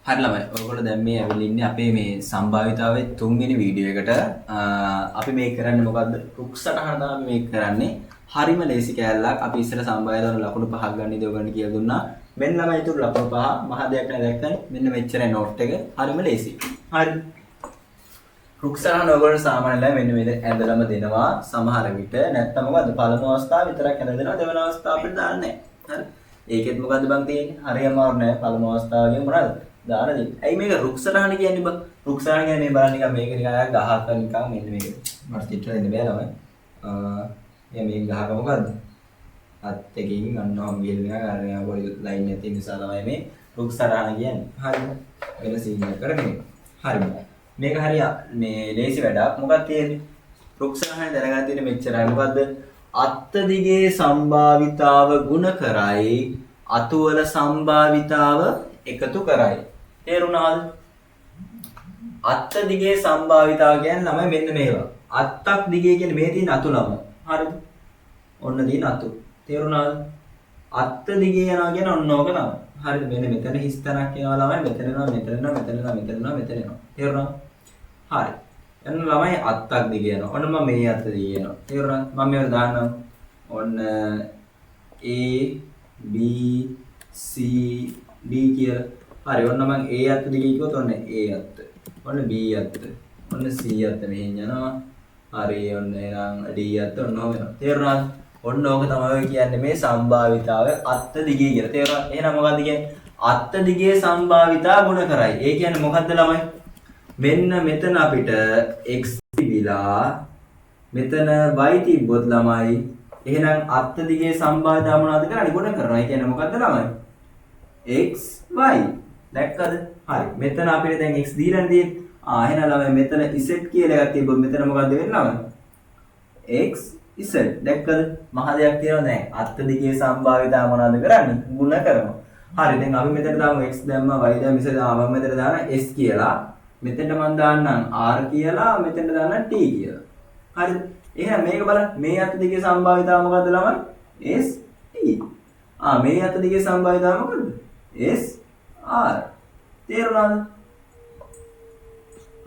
හරි ළමයි, ඔයගොල්ලෝ දැන් මේ ඇවිල්ලා ඉන්නේ අපේ මේ සම්භාවිතාවේ තුන්වෙනි වීඩියෝ එකට. අපි මේ කරන්නේ මොකද්ද? රුක් සටහන තමයි අපි මේ කරන්නේ. හරිම ලේසි කෑල්ලක්. අපි ඉස්සර සම්භාවිතාවන ලකුණු පහක් ගන්න ඉතින් ඔයගොල්ලන්ට කියලා දුන්නා. මෙන්න ළමයි ඉතුරු ලකුණු පහ මහ දෙයක් නෑ දැක්කනේ. මෙන්න මෙච්චරයි නෝට් එක. හරිම ලේසි. හරි. රුක් සටහන ඔයගොල්ලෝ සාමාන්‍යයෙන් ළමයි මෙන්න මේ විදිහට ඇඳලම දෙනවා සමහර විට. නැත්තම් මොකද්ද? පළමු අවස්ථාව විතරක් ඇඳලා දෙනවා. දෙවන අවස්ථාව අපිට දාන්නේ නෑ. හරි. ඒකෙත් මොකද්ද බං තියෙන්නේ? හරි අමාරු නෑ. පළමු අවස්ථාව වගේ මොනවද? දාන දෙන්න. ඇයි මේක රුක් සටහන කියන්නේ බං? රුක් සටහන කියන්නේ මේ බලන්න නිකන් මේක නිකන් අර ගහක නිකන් මෙන්න මේක. මට චිත්‍ර දෙන්න බෑ ළමයි. මේ ගහක මොකද්ද? අත් එකකින් අන්න ඔහම ගිහලා නිකන් අර නිකන් පොඩි ලයින් එකක් තියෙන නිසා තමයි මේ රුක් සටහන කියන්නේ. හරිද? වෙන සීන් එකක් කරගෙන. හරිද? මේක හරිය මේ ලේසි වැඩක්. මොකක්ද තියෙන්නේ? රුක් සටහනේ දැනගන්න තියෙන්නේ මෙච්චරයි. මොකද්ද? අත්ත දිගේ සම්භාවිතාව ගුණ කරයි අතුවල සම්භාවිතාව එකතු කරයි. තේරුණාද? අත්ත දිගේ සම්භාවිතාව කියන්නේ ළමයි මෙන්න මේවා. අත්තක් දිගේ කියන්නේ මේ තියෙන අතු ළමයි. හරිද? ඔන්න තියෙන අතු. තේරුණාද? අත්ත දිගේ යනවා කියන්නේ ඔන්න ඕක තමයි. හරිද? මෙන්න මෙතන හිස් තැනක් එනවා ළමයි. මෙතන එනවා, මෙතන එනවා, මෙතන එනවා, මෙතන එනවා, මෙතන එනවා. තේරුණාද? හරි. එන්න ළමයි අත්තක් දිගේ යනවා. ඔන්න මම මේ අත්ත දිගේ යනවා. තේරුණාද? මම මේව දාන්නම්. ඔන්න A B C D කියලා. හරි. ඔන්න මං A අත්ත දිගේ කිව්වොත් ඔන්න A අත්ත. ඔන්න B අත්ත. ඔන්න C අත්ත මෙහෙන් යනවා. හරි. ඔන්න එහෙනම් D අත්ත ඔන්න ඔහොම වෙනවා. තේරුණාද? ඔන්න ඕක තමයි ඔය කියන්නේ මේ සම්භාවිතාවය අත්ත දිගේ කියලා. තේරුණාද? එහෙනම් මොකද්ද කියන්නේ? අත්ත දිගේ සම්භාවිතා ගුණ කරයි. ඒ කියන්නේ මොකද්ද ළමයි? මෙන්න මෙතන අපිට x තිබිලා මෙතන y තිබ්බොත් ළමයි එහෙනම් අත්ත දිගේ සම්භාවිතාව මොනවද කරන්නේ? ගුණ කරනවා. ඒ කියන්නේ මොකද්ද ළමයි? x y. දැක්කද? හරි. මෙතන අපිට දැන් x දීලානේ තියෙන්නේ. ආ එහෙනම් ළමයි මෙතන z කියලා එකක් තිබ්බොත් මෙතන මොකද්ද වෙන්නේ ළමයි? x z. දැක්කද? මහ දෙයක් තියෙනවා දැන්. අත්ත දිගේ සම්භාවිතාව මොනවද කරන්නේ? ගුණ කරනවා. හරි. දැන් අපි මෙතන දාමු x දැම්මා y දැම්මා z ආ මම මෙතන දාන s කියලා. මෙතනට මම දාන්නම් r කියලා, මෙතනට දාන්නම් t කියලා. හරිද? එහෙනම් මේක බලන්න. මේ අත දිගේ සම්භාවිතාව මොකද්ද ළමයි? S T. ආ මේ අත දිගේ සම්භාවිතාව මොකද්ද? S R. තේරුණාද?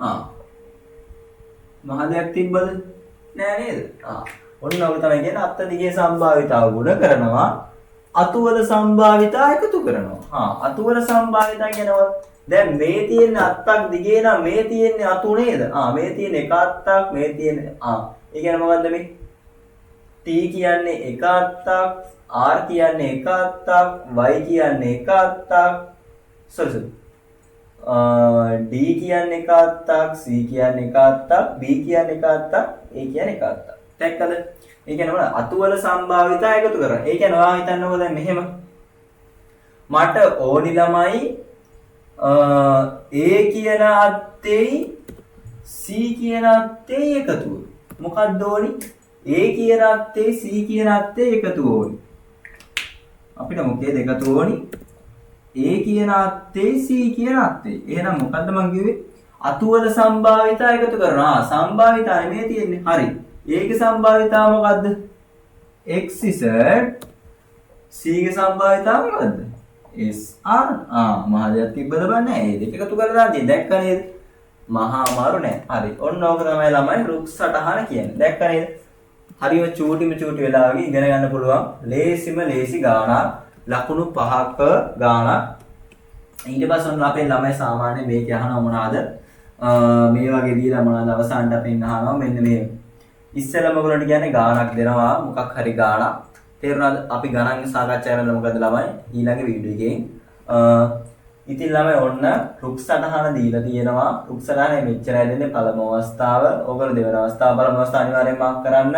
ආ මහ දෙයක් තිබ්බද? නෑ නේද? ආ ඔන්න ඔක තමයි කියන්නේ අත්ත දිගේ සම්භාවිතාව ගුණ කරනවා අතුවල සම්භාවිතා එකතු කරනවා. ආ අතුවල සම්භාවිතා කියනවා දැන් මේ තියෙන අත්තක් දිගේ නම් මේ තියෙන්නේ අතු නේද? ආ මේ තියෙන එක අත්තක් මේ තියෙන ආ ඒ කියන්නේ මොකද්ද මේ? T කියන්නේ එක අත්තක්, R කියන්නේ එක අත්තක්, Y කියන්නේ එක අත්තක්, sorry sorry. D කියන්නේ එක අත්තක්, C කියන්නේ එක අත්තක්, B කියන්නේ එක අත්තක්, A කියන්නේ එක අත්තක්. දැක්කද? ඒ කියන්නේ මොනවද? අතුවල සම්භාවිතා එකතු කරනවා. ඒ කියන්නේ ඔයා හිතන්නකෝ දැන් මෙහෙම. මට ඕනි ළමයි A කියන අත්තේයි C කියන අත්තේ එකතුව. මොකක්ද ඕනි? A කියන අත්තේ C කියන අත්තේ එකතුව ඕනි. අපිට මොකේද එකතුව ඕනි? A කියන අත්තේ C කියන අත්තේ. එහෙනම් මොකද්ද මං කිව්වේ? අතුවල සම්භාවිතා එකතු කරනවා. ආ සම්භාවිතා නෙමෙයි තියෙන්නේ. හරි. ඒකේ සම්භාවිතාව මොකද්ද? X Z C ගේ සම්භාවිතාව මොකද්ද? S R. ආ මහ දෙයක් තිබ්බද බං නෑ. ඒ දෙක එකතු කරලා දාන්න තියෙන්නේ. දැක්ක නේද? මහා අමාරු නෑ. හරි. ඔන්න ඕක තමයි ළමයි රුක් සටහන කියන්නේ. දැක්ක නේද? හරිම චූටිම චූටි වෙලාවක ඉගෙන ගන්න පුළුවන් ලේසිම ලේසි ගාණක්. ලකුණු පහක ගාණක්. ඊට පස්සේ ඔන්න අපේ ළමයි සාමාන්‍ය මේක අහනවා මොනවාද? මේ වගේ දීලා මොනවාද අවසානට අපෙන් අහනවා මෙන්න මේ. ඉස්සෙල්ලාම ඔයගොල්ලන්ට කියන්නේ ගාණක් දෙනවා මොකක් හරි ගාණක්. තේරුණාද? අපි ගණන් සාකච්ඡා කරන්න මොකද ළමයි ඊළඟ වීඩියෝ එකෙන්. ඉතින් ළමයි ඔන්න රුක් සටහන දීලා තියෙනවා. රුක් සටහනේ මෙච්චරයි දෙන්නේ පළමු අවස්ථාව. ඔයගොල්ලෝ දෙවන අවස්ථාව පළමු අවස්ථාව අනිවාර්යෙන්ම මාක් කරන්න.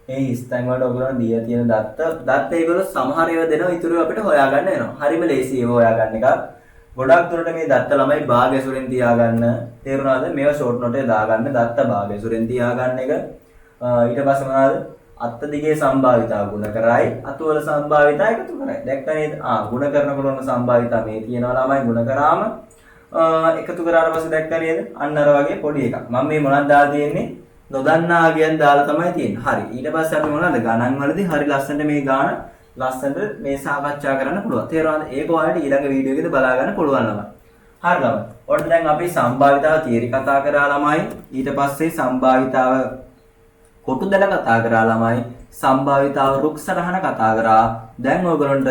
මේ හිස්තැන් වලට ඔයගොල්ලෝ දීලා තියෙන දත්ත දත්ත ඒගොල්ලෝ සමහර ඒවා දෙනවා ඉතුරු අපිට හොයාගන්න වෙනවා. හරිම ලේසි ඒවා හොයාගන්න එකක්. ගොඩක් දුරට මේ දත්ත ළමයි භාග ඇසුරෙන් තියාගන්න. තේරුණාද? මේවා ෂෝට් නෝට් එකේ දාගන්න දත්ත භාග ඇසුරෙන් තියාගන්න එක. ඊට පස්සේ මොනවාද? අත්ත දිගේ සම්භාවිතා ගුණ කරයි අතුවල සම්භාවිතා එකතු කරයි. දැක්ක නේද? ආ ගුණ කරනකොට ඔන්න සම්භාවිතා මේ තියෙනවා ළමයි ගුණ කරාම එකතු කරාට පස්සේ දැක්ක නේද? අන්න අර වගේ පොඩි එකක්. මම මේ මොනවද දාලා තියෙන්නේ? නොදන්නා අගයන් දාලා තමයි තියෙන්නේ. හරි. ඊට පස්සේ අපි මොනවද ගණන් වලදී හරි ලස්සනට මේ ගාන ලස්සනට මේ සාකච්ඡා කරන්න පුළුවන්. තේරුණාද? ඒක ඔයාලට ඊළඟ වීඩියෝ එකේදී බලා ගන්න පුළුවන් ළමයි. හරි ළමයි. ඔන්න දැන් අපි සම්භාවිතාව තියරි කතා කරා ළමයි. ඊට පස්සේ සම්භාවිතාව කොටු දැල කතා කරා ළමයි. සම්භාවිතාව රුක් සටහන කතා කරා. දැන් ඔයගොල්ලන්ට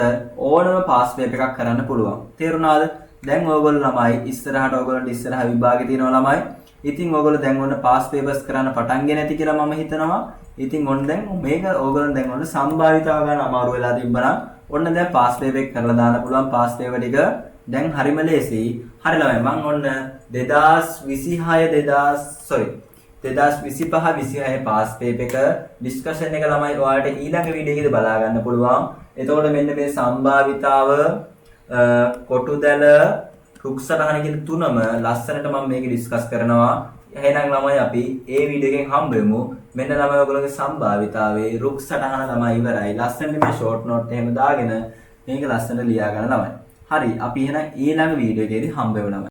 ඕනම පාස් පේපර් එකක් කරන්න පුළුවන්. තේරුණාද? දැන් ඔයගොල්ලෝ ළමයි ඉස්සරහට ඔයගොල්ලන්ට ඉස්සරහ විභාගෙ තියෙනවා ළමයි. ඉතින් ඔයගොල්ලෝ දැන් ඔන්න පාස් පේපර්ස් කරන්න පටන් ගෙන ඇති කියලා මම හිතනවා. ඉතින් ඔන්න දැන් මේක ඔයගොල්ලෝ දැන් ඔන්න සම්භාවිතාව ගන්න අමාරු වෙලා තිබ්බනම් ඔන්න දැන් පාස් පේපර් එක කරලා දාන්න පුළුවන්. පාස් පේපර් ටික දැන් හරිම ලේසි. හරි ළමයි, මං ඔන්න 2026 2000 සෝරි 2025 26 පාස් පේපර් එක ඩිස්කෂන් එක ළමයි ඔයාලට ඊළඟ වීඩියෝ එකේදී බලා ගන්න පුළුවන්. එතකොට මෙන්න මේ සම්භාවිතාව, කොටු දැල, රුක් සටහන කියන තුනම ලස්සනට මම මේක ඩිස්කස් කරනවා. එහෙනම් ළමයි, අපි ඒ වීඩියෝ එකෙන් හම්බ වෙමු. මෙන්න ළමයි, ඔයගොල්ලෝගේ සම්භාවිතාවේ රුක් සටහන ළමයි ඉවරයි. ලස්සනට මේ ෂෝට් නෝට් එහෙම දාගෙන මේක ලස්සනට ලියා ගන්න ළමයි. හරි, අපි එහෙනම් ඊළඟ වීඩියෝ එකේදී හම්බ වෙමු ළමයි.